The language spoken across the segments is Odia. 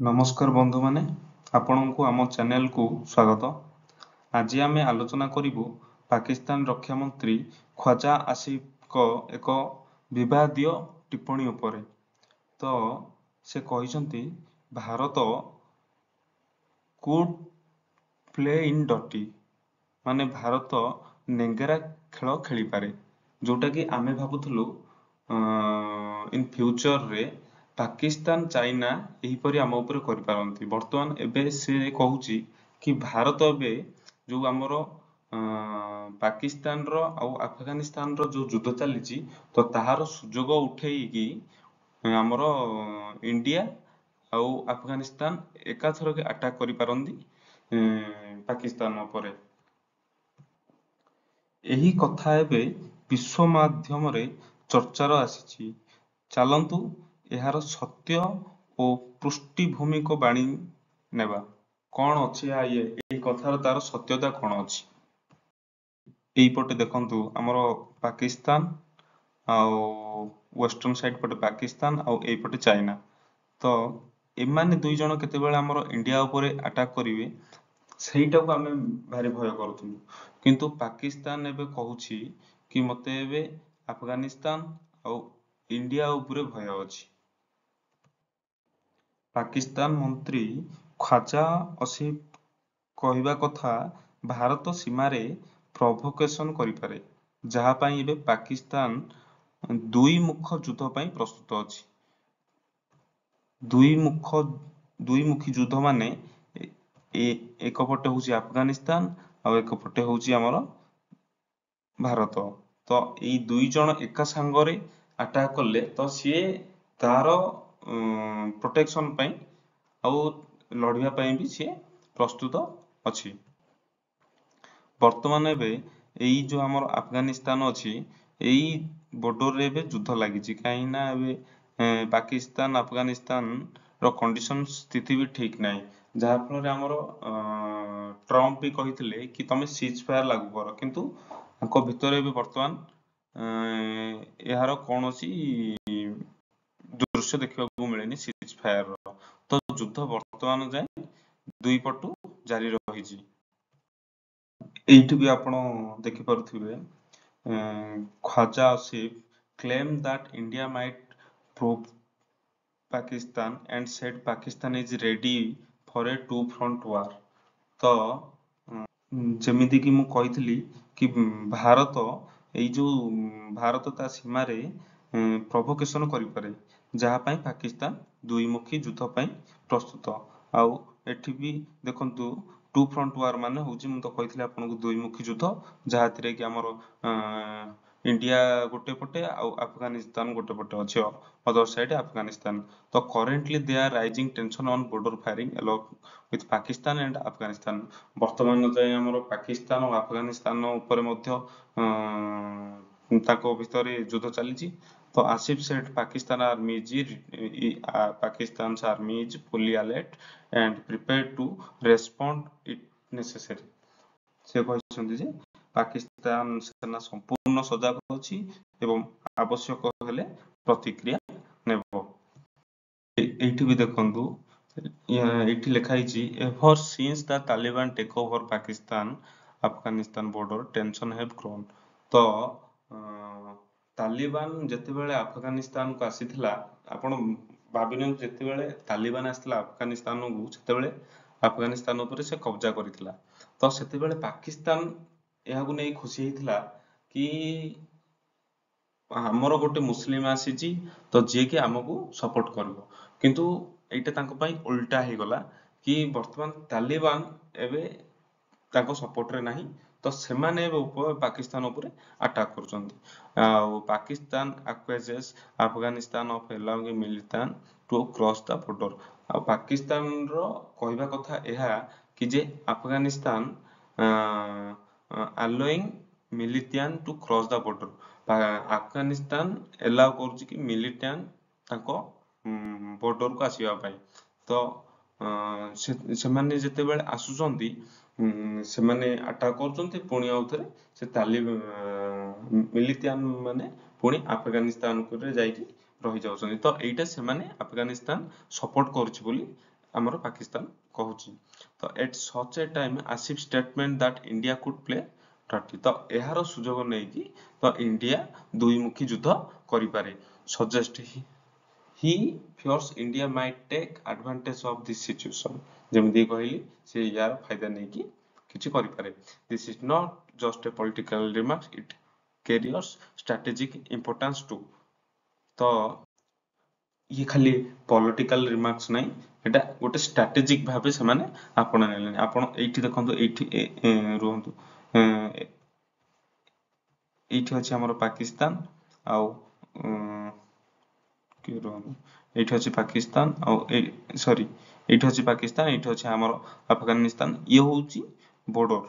ନମସ୍କାର ବନ୍ଧୁମାନେ, ଆପଣଙ୍କୁ ଆମ ଚ୍ୟାନେଲକୁ ସ୍ୱାଗତ। ଆଜି ଆମେ ଆଲୋଚନା କରିବୁ ପାକିସ୍ତାନ ରକ୍ଷା ମନ୍ତ୍ରୀ ଖ୍ୱାଜା ଆସିଫଙ୍କ ଏକ ବିବାଦୀୟ ଟିପ୍ପଣୀ ଉପରେ। ତ ସେ କହିଛନ୍ତି, "Bharat could play in dirty", ମାନେ ଭାରତ ନେଙ୍ଗେରା ଖେଳ ଖେଳିପାରେ, ଯୋଉଟାକି ଆମେ ଭାବୁଥିଲୁ ଇନ୍ ଫ୍ୟୁଚରରେ ପାକିସ୍ତାନ, ଚାଇନା ଏହିପରି ଆମ ଉପରେ କରିପାରନ୍ତି। ବର୍ତ୍ତମାନ ଏବେ ସେ କହୁଛି କି ଭାରତ ଏବେ ଯୋଉ ଆମର ପାକିସ୍ତାନର ଆଉ ଆଫଗାନିସ୍ତାନର ଯୋଉ ଯୁଦ୍ଧ ଚାଲିଛି, ତ ତାହାର ସୁଯୋଗ ଉଠେଇକି ଆମର ଇଣ୍ଡିଆ ଆଉ ଆଫଗାନିସ୍ତାନ ଏକାଥରକେ ଆଟାକ୍ କରିପାରନ୍ତି ପାକିସ୍ତାନ ଉପରେ। ଏହି କଥା ଏବେ ବିଶ୍ୱ ମାଧ୍ୟମରେ ଚର୍ଚ୍ଚାର ଆସିଛି। ଚାଲନ୍ତୁ, ଏହାର ସତ୍ୟ ଓ ପୃଷ୍ଠଭୂମିକୁ ଜାଣି ନେବା, କଣ ଅଛି ଏହା, ଇଏ ଏହି କଥାର ତାର ସତ୍ୟତା କଣ ଅଛି। ଏଇପଟେ ଦେଖନ୍ତୁ, ଆମର ପାକିସ୍ତାନ ଆଉ ୱେଷ୍ଟର୍ଣ୍ଣ ସାଇଡ୍ ପଟେ ପାକିସ୍ତାନ ଆଉ ଏଇପଟେ ଚାଇନା। ତ ଏମାନେ ଦୁଇ ଜଣ କେତେବେଳେ ଆମର ଇଣ୍ଡିଆ ଉପରେ ଆଟାକ୍ କରିବେ, ସେଇଟାକୁ ଆମେ ଭାରି ଭୟ କରୁଥିଲୁ। କିନ୍ତୁ ପାକିସ୍ତାନ ଏବେ କହୁଛି କି ମତେ ଏବେ ଆଫଗାନିସ୍ତାନ ଆଉ ଇଣ୍ଡିଆ ଉପରେ ଭୟ ଅଛି। ପାକିସ୍ତାନ ମନ୍ତ୍ରୀ ଖ୍ୱାଜା ଆସିଫ କହିବା କଥା, ଭାରତ ସୀମାରେ ପ୍ରଭୋକେସନ କରିପାରେ, ଯାହା ପାଇଁ ଏବେ ପାକିସ୍ତାନ ଦୁଇ ମୁଖ ଯୁଦ୍ଧ ପାଇଁ ପ୍ରସ୍ତୁତ ଅଛି। ଦୁଇମୁଖୀ ଯୁଦ୍ଧ ମାନେ ଏକ ପଟେ ହଉଛି ଆଫଗାନିସ୍ତାନ ଆଉ ଏକ ପଟେ ହଉଛି ଆମର ଭାରତ। ତ ଏଇ ଦୁଇ ଜଣ ଏକା ସାଙ୍ଗରେ ଆଟାକ୍ କଲେ, ତ ସିଏ ତାର ପ୍ରୋଟେକ୍ସନ ପାଇଁ ଆଉ ଲଢିବା ପାଇଁ ବି ସିଏ ପ୍ରସ୍ତୁତ ଅଛି। ବର୍ତ୍ତମାନ ଏବେ ଏଇ ଯୋଉ ଆମର ଆଫଗାନିସ୍ତାନ ଅଛି, ଏଇ ବର୍ଡରରେ ଏବେ ଯୁଦ୍ଧ ଲାଗିଛି। କାହିଁକି ନା ଏବେ ପାକିସ୍ତାନ ଆଫଗାନିସ୍ତାନ ର କଣ୍ଡିସନ, ସ୍ଥିତି ବି ଠିକ ନାହିଁ, ଯାହା ଫଳରେ ଆମର ଟ୍ରମ୍ପ ବି କହିଥିଲେ କି ତମେ ସିଜ୍ ଫାୟାର ଲାଗୁ କର। କିନ୍ତୁ ତାଙ୍କ ଭିତରେ ଏବେ ବର୍ତ୍ତମାନ ଏହାର କୌଣସି ଦୃଶ୍ୟ ଦେଖିବାକୁ ମିଳେନି ସିଜ୍ ଫାୟାର ର। ତ ଯୁଦ୍ଧ ବର୍ତ୍ତମାନ ଯାଏ ଦୁଇ ପଟୁ ଜାରି ରହିଛି। ଏଇଠି ବି ଆପଣ ଦେଖିପାରୁଥିବେ, Khawaja Asif claim that India might probe Pakistan and said Pakistan is ready for a two front war. ତ ଯେମିତିକି ମୁଁ କହିଥିଲି କି ଭାରତ ଏଇ ଯୋଉ ଭାରତ ତା ସୀମାରେ ପ୍ରଭୋକେସନ କରିପାରେ, ଯାହା ପାଇଁ ପାକିସ୍ତାନ ଦୁଇମୁଖୀ ଯୁଦ୍ଧ ପାଇଁ ପ୍ରସ୍ତୁତ। ଆଉ ଏଠି ବି ଦେଖନ୍ତୁ, ଟୁ ଫ୍ରଣ୍ଟ ୱାର ମାନେ ହଉଛି, ମୁଁ ତ କହିଥିଲି ଆପଣଙ୍କୁ, ଦୁଇମୁଖୀ ଯୁଦ୍ଧ, ଯାହାଥିରେ କି ଆମର ଇଣ୍ଡିଆ ଗୋଟେ ପଟେ ଆଉ ଆଫଗାନିସ୍ତାନ ଗୋଟେ ପଟେ ଅଛି, ଅଦର ସାଇଡ୍ ଆଫଗାନିସ୍ତାନ। ତ currently there rising tension on border firing along with Pakistan and Afghanistan. ବର୍ତ୍ତମାନ ଯାଏ ଆମର ପାକିସ୍ତାନ ଓ ଆଫଗାନିସ୍ତାନ ଉପରେ ମଧ୍ୟ ତାଙ୍କ ଭିତରେ ଯୁଦ୍ଧ ଚାଲିଛି। ତ Asif said Pakistan's army is fully alert and prepared to respond if necessary. ସେ କହିଛନ୍ତି ଯେ ପାକିସ୍ତାନ ସେନା ସମ୍ପୂର୍ଣ୍ଣ ସଜାଗ ଅଛି ଏବଂ ଆବଶ୍ୟକ ହେଲେ ପ୍ରତିକ୍ରିୟା ନେବ। ଏଇଠି ବି ଦେଖନ୍ତୁ, ଏଇଠି ଲେଖା ହେଇଛି, "Ever since the Taliban take over Pakistan Afghanistan border, tension have grown." ତ ତାଲିବାନ ଯେତେବେଳେ ଆଫଗାନିସ୍ତାନକୁ ଆସିଥିଲା, ଆପଣ ଭାବି ନିଅନ୍ତୁ, ଯେତେବେଳେ ତାଲିବାନ ଆସିଥିଲା ଆଫଗାନିସ୍ତାନକୁ, ସେତେବେଳେ ଆଫଗାନିସ୍ତାନ ଉପରେ ସେ କବ୍ଜା କରିଥିଲା। ତ ସେତେବେଳେ ପାକିସ୍ତାନ ଏହାକୁ ନେଇ ଖୁସି ହେଇଥିଲା କି ଆମର ଗୋଟେ ମୁସଲିମ ଆସିଛି, ତ ଯିଏକି ଆମକୁ ସପୋର୍ଟ କରିବ। କିନ୍ତୁ ଏଇଟା ତାଙ୍କ ପାଇଁ ଓଲଟା ହେଇଗଲା କି ବର୍ତ୍ତମାନ ତାଲିବାନ ଏବେ ତାଙ୍କ ସପୋର୍ଟରେ ନାହିଁ। ତ ସେମାନେ ଏବେ ପାକିସ୍ତାନ ଉପରେ ଆଟାକ୍ କରୁଛନ୍ତି। ଆଉ Pakistan accuses Afghanistan of allowing militant to cross the border. ଆଉ ପାକିସ୍ତାନର କହିବା କଥା ଏହା କି ଯେ Afghanistan allowing militant to cross the border, Afghanistan allow କରୁଛି କି ମିଲିଟାଣ୍ଟ ତାଙ୍କ ବର୍ଡରକୁ ଆସିବା ପାଇଁ। ତ ସେମାନେ ଯେତେବେଳେ ଆସୁଛନ୍ତି, ସେମାନେ ଆଟାକ୍ କରୁଛନ୍ତି। ପୁଣି ଆଉ ଥରେ ସେ ତାଲିବ ମିଲିଟିଆନ ମାନେ ପୁଣି ଆଫଗାନିସ୍ତାନରେ ଯାଇକି ରହିଯାଉଛନ୍ତି। ତ ଏଇଟା ସେମାନେ ଆଫଗାନିସ୍ତାନ ସପୋର୍ଟ କରୁଛି ବୋଲି ଆମର ପାକିସ୍ତାନ କହୁଛି। ତ at such a time, Asif statement that India could play dirty, ତ ଏହାର ସୁଯୋଗ ନେଇକି ତ ଇଣ୍ଡିଆ ଦୁଇମୁଖୀ ଯୁଦ୍ଧ କରିପାରେ, suggest he fears India might take advantage of this situation। ଯେମିତି କହିଲି, ସେ ୟାର ଫାଇଦା ନେଇକି କିଛି କରିପାରେ। This is not just a political remark, it carries strategic importance too। ତ ଇଏ ଖାଲି ପଲିଟିକାଲ ରିମାର୍କସ ନାହିଁ, ଏଇଟା ଗୋଟେ ଷ୍ଟ୍ରାଟେଜିକ ଭାବେ ସେମାନେ ଆପଣାଇ ନେଲେଣି। ଆପଣ ଏଇଠି ଦେଖନ୍ତୁ, ଏଇଠି ରୁହନ୍ତୁ, ଏଇଠି ଅଛି ଆମର ପାକିସ୍ତାନ ଆଉ ରୁହନ୍ତୁ, ଏଇଠି ଅଛି ପାକିସ୍ତାନ ଆଉ ଏଇ ସରି, ଏଇଠି ଅଛି ପାକିସ୍ତାନ, ଏଇଠି ଅଛି ଆମର ଆଫଗାନିସ୍ତାନ। ଇଏ ହଉଛି ବର୍ଡର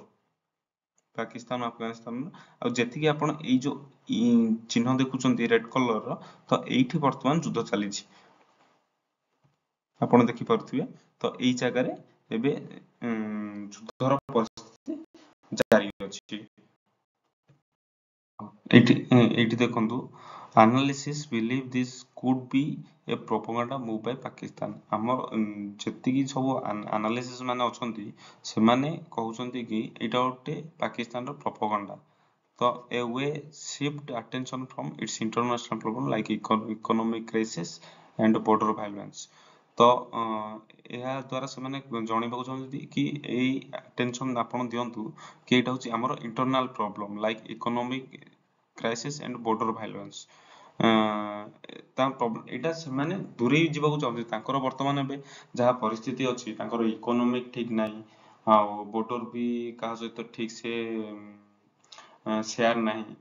ପାକିସ୍ତାନ ଆଫଗାନିସ୍ତାନ। ଆଉ ଯେତିକି ଆପଣ ଏଇ ଯୋଉ ଚିହ୍ନ ଦେଖୁଛନ୍ତି ରେଡ କଲରର, ତ ଏଇଠି ବର୍ତ୍ତମାନ ଯୁଦ୍ଧ ଚାଲିଛି, ଆପଣ ଦେଖିପାରୁଥିବେ। ତ ଏଇ ଜାଗାରେ ଏବେ ଯୁଦ୍ଧର ପରିସ୍ଥିତି ଜାରି ଅଛି। ଏଇଠି ଦେଖନ୍ତୁ, analysts believe this could be a propaganda move by Pakistan। ଆମର ଯେତିକି ସବୁ ଆନାଲିସିସ୍ ମାନେ ଅଛନ୍ତି, ସେମାନେ କହୁଛନ୍ତି କି ଏଇଟା ଗୋଟେ ପାକିସ୍ତାନର ପ୍ରପୋଗାଣ୍ଡା, ତ a way shift attention from its international problem like economic crisis and border violence। ତ ଏହା ଦ୍ୱାରା ସେମାନେ ଜଣେଇବାକୁ ଚାହୁଁଛନ୍ତି କି ଏଇ ଆଟେନସନ ଆପଣ ଦିଅନ୍ତୁ କି ଏଇଟା ହଉଛି ଆମର internal problem like economic crisis and border violence। ତା ଏଇଟା ସେମାନେ ଦୂରେଇ ଯିବାକୁ ଚାହୁଁଛନ୍ତି। ତାଙ୍କର ବର୍ତ୍ତମାନ ଏବେ ଯାହା ପରିସ୍ଥିତି ଅଛି, ତାଙ୍କର ଇକୋନୋମିକ ଠିକ ନାହିଁ ଆଉ ବର୍ଡର ବି କାହା ସହିତ ଠିକ ସେ ସେୟାର ନାହିଁ।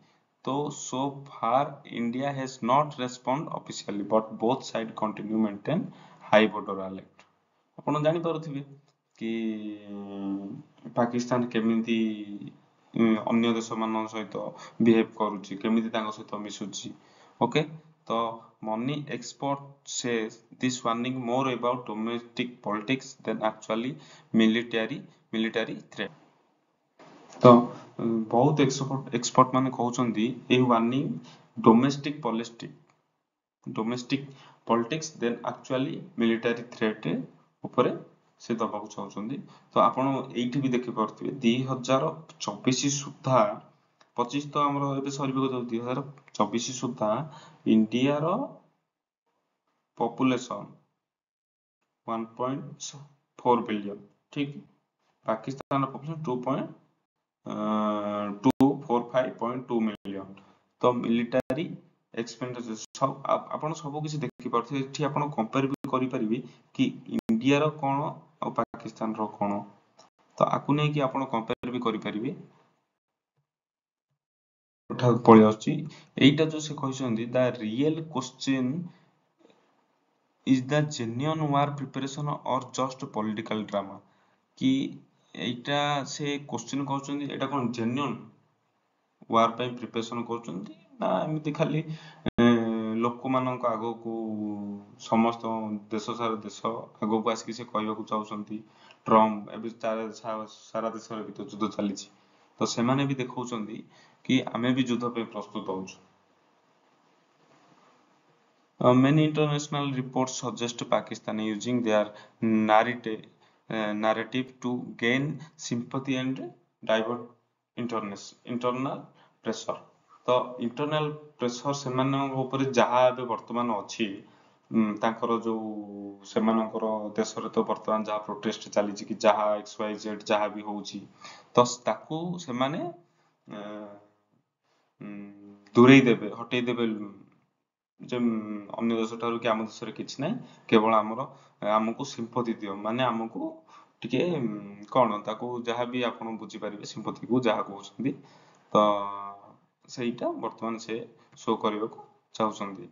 ତ so far India has not respond officially, but both side continue maintain high border alert। ଆପଣ ଜାଣିପାରୁଥିବେ କି ପାକିସ୍ତାନ କେମିତି ଅନ୍ୟ ଦେଶମାନଙ୍କ ସହିତ ବିହେଭ କରୁଛି, କେମିତି ତାଙ୍କ ସହିତ ମିଶୁଛି। ଓକେ, ତ many expert says this warning more about domestic politics than actually military threat। ତ ବହୁତ ଏକ୍ସପର୍ଟ ମାନେ କହୁଛନ୍ତି ଏଇ warning domestic politics than actually military threat ଉପରେ ସେ ଦବାକୁ ଚାହୁଁଛନ୍ତି। ତ ଆପଣ ଏଇଠି ବି ଦେଖିପାରୁଥିବେ, 2024 ସୁଦ୍ଧା, 25 ତ ଆମର ଏବେ ସରିବାକୁ ଯାଉଛି, 2024 ସୁଦ୍ଧା ଇଣ୍ଡିଆର ପପୁଲେସନ 1.4 ବିଲିୟନ, ଠିକ? ପାକିସ୍ତାନର ପପୁଲେସନ 2.245.2 ମିଲିୟନ। ତ ମିଲିଟାରୀ ଏକ୍ସପେଣ୍ଡିଚର ସବୁ ଆପଣ ସବୁ କିଛି ଦେଖିପାରୁଥିବେ। ଏଠି ଆପଣ କମ୍ପେୟାର ବି କରିପାରିବେ କି ଇଣ୍ଡିଆର କଣ ଆଉ ପାକିସ୍ତାନର କଣ। ତ ଆକୁ ନେଇକି ଆପଣ କମ୍ପେୟାର ବି କରିପାରିବେ। ପଳେଇ ଆସୁଛି ଏଇଟା ଯୋଉ ସେ କହିଛନ୍ତି, the real question is the genuine war preparation or just political drama? କି ଏଇଟା ସେ କ୍ୱେଶ୍ଚିନ୍ କରୁଛନ୍ତି, ଏଇଟା କଣ ଜେନ୍ୟୁନ୍ ୱାର ପାଇଁ ପ୍ରିପାରେସନ କରୁଛନ୍ତି ନା ଏମିତି ଖାଲି ଲୋକମାନଙ୍କ ଆଗକୁ, ସମସ୍ତ ଦେଶ, ସାରା ଦେଶ ଆଗକୁ ଆସିକି ସେ କହିବାକୁ ଚାହୁଁଛନ୍ତି। ଟ୍ରମ୍ପ ଏବେ ସାରା ଦେଶରେ ବି ତ ଯୁଦ୍ଧ ଚାଲିଛି, ତ ସେମାନେ ବି ଦେଖାଉଛନ୍ତି କି ଆମେ ବି ଯୁଦ୍ଧ ପାଇଁ ପ୍ରସ୍ତୁତ ହଉଛୁ। Many international reports suggest Pakistan using their narrative to gain sympathy and divert internal pressure। ତ ଇଣ୍ଟରନାଲ ପ୍ରେସର ସେମାନଙ୍କ ଉପରେ ଯାହା ଏବେ ବର୍ତ୍ତମାନ ଅଛି, ତାଙ୍କର ଯୋଉ ସେମାନଙ୍କର ଦେଶରେ ତ ବର୍ତ୍ତମାନ ଯାହା ପ୍ରୋଟେଷ୍ଟ ଚାଲିଛି କି ଯାହା ଏକ୍ସ ୱାଇ ଜେଡ୍ ଯାହା ବି ହଉଛି, ତ ତାକୁ ସେମାନେ ଦୂରେଇ ଦେବେ, ହଟେଇ ଦେବେ ଯେ ଅନ୍ୟ ଦେଶ ଠାରୁ କି ଆମ ଦେଶରେ କିଛି ନାହିଁ, କେବଳ ଆମର ଆମକୁ ସିମ୍ପତି ଦିଅ, ମାନେ ଆମକୁ ଟିକେ କଣ ତାକୁ ଯାହା ବି ଆପଣ ବୁଝିପାରିବେ, ସିମ୍ପତିକୁ ଯାହା କହୁଛନ୍ତି, ତ ସେଇଟା ବର୍ତ୍ତମାନ ସେ ଶୋ କରିବାକୁ ଚାହୁଁଛନ୍ତି।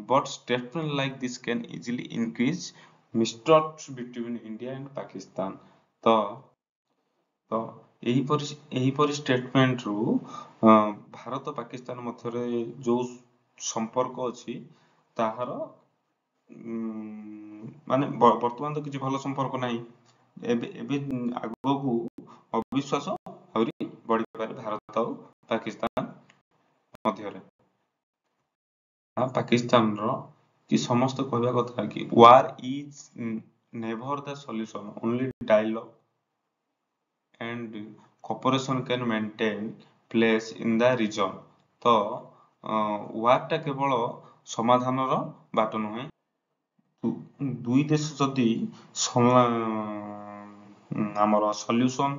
But statement like this can easily increase mistrust between India and Pakistan। ତ ଏହିପରି ଷ୍ଟେଟମେଣ୍ଟରୁ ଭାରତ ପାକିସ୍ତାନ ମଧ୍ୟରେ ଯୋଉ ସମ୍ପର୍କ ଅଛି ତାହାର ମାନେ ବର୍ତ୍ତମାନ ତ କିଛି ଭଲ ସମ୍ପର୍କ ନାହିଁ ଏବେ, ଆଗକୁ ଅବିଶ୍ୱାସ ଆହୁରି ବଢିପାରେ ଭାରତ ଆଉ ପାକିସ୍ତାନ ମଧ୍ୟରେ। ପାକିସ୍ତାନର କି ସମସ୍ତେ କହିବା କଥା କି war is never the solution. Only dialogue and cooperation can maintain peace in the region. ତ ୱାରଟା କେବଳ ସମାଧାନର ବାଟ ନୁହେଁ। ଦୁଇ ଦେଶ ଯଦି ଆମର ସଲ୍ୟୁସନ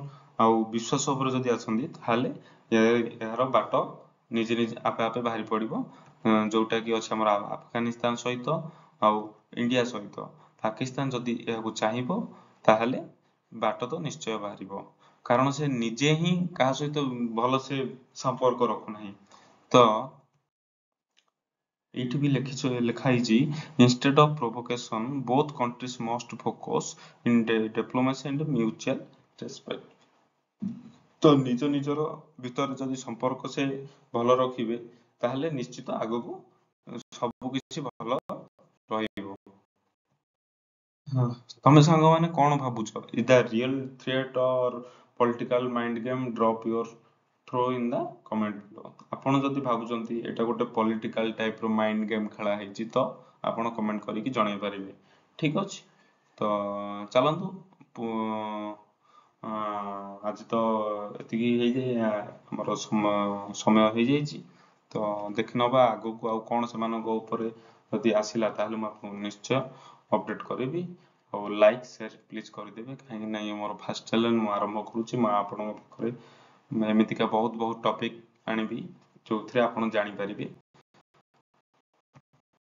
ଆଉ ବିଶ୍ୱାସ ଉପରେ ଯଦି ଆସନ୍ତି, ତାହେଲେ ଏହାର ବାଟ ନିଜେ ନିଜେ ଆପେ ଆପେ ବାହାରି ପଡ଼ିବ। ଯୋଉଟା କି ଅଛି ଆମର ଆଫଗାନିସ୍ତାନ ସହିତ ଆଉ ଇଣ୍ଡିଆ ସହିତ। ପାକିସ୍ତାନ ଯଦି ଏହାକୁ ଚାହିଁବ, ତାହେଲେ ବାଟ ତ ନିଶ୍ଚୟ ବାହାରିବ, କାରଣ ସେ ନିଜେ ହିଁ କାହା ସହିତ ଭଲସେ ସମ୍ପର୍କ ରଖୁନାହିଁ। ତ ଏଇଠି ବି ଲେଖା ହେଇଛି, "Instead of provocation, both countries must focus in diplomacy and mutual respect." ତ ନିଜ ନିଜର ଭିତରେ ଯଦି ସମ୍ପର୍କ ସେ ଭଲ ରଖିବେ, ତାହେଲେ ନିଶ୍ଚିତ ଆଗକୁ ସବୁ କିଛି ଭଲ ରହିବ। ତମେ ସାଙ୍ଗମାନେ କଣ ଭାବୁଛ? Is the real threat or political mind game? Drop your thought in the comment below. ଆପଣ ଯଦି ଭାବୁଛନ୍ତି ଏଇଟା ଗୋଟେ ପଲିଟିକାଲ ଟାଇପର ମାଇଣ୍ଡ ଗେମ୍ ଖେଳା ହେଇଛି, ତ ଆପଣ କମେଣ୍ଟ କରିକି ଜଣେଇ ପାରିବେ। ଠିକ ଅଛି, ତ ଚାଲନ୍ତୁ, ଆଜି ତ ଏତିକି ହେଇଯାଇ ଆମର ସମୟ ହେଇଯାଇଛି। ତ ଦେଖିନବା ଆଗକୁ ଆଉ କଣ ସେମାନଙ୍କ ଉପରେ ଯଦି ଆସିଲା, ତାହେଲେ ମୁଁ ଆପଣଙ୍କୁ ନିଶ୍ଚୟ ଅପଡେଟ୍ କରିବି। ଆଉ ଲାଇକ୍, ସେୟାର ପ୍ଲିଜ୍ କରିଦେବେ, କାହିଁକି ନା ଇଏ ମୋର ଫାଷ୍ଟ ଚ୍ୟାନେଲ୍ ମୁଁ ଆରମ୍ଭ କରୁଛି। ମୁଁ ଆପଣଙ୍କ ପାଖରେ ଏମିତିକା ବହୁତ ବହୁତ ଟପିକ୍ ଆଣିବି, ଯୋଉଥିରେ ଆପଣ ଜାଣିପାରିବେ।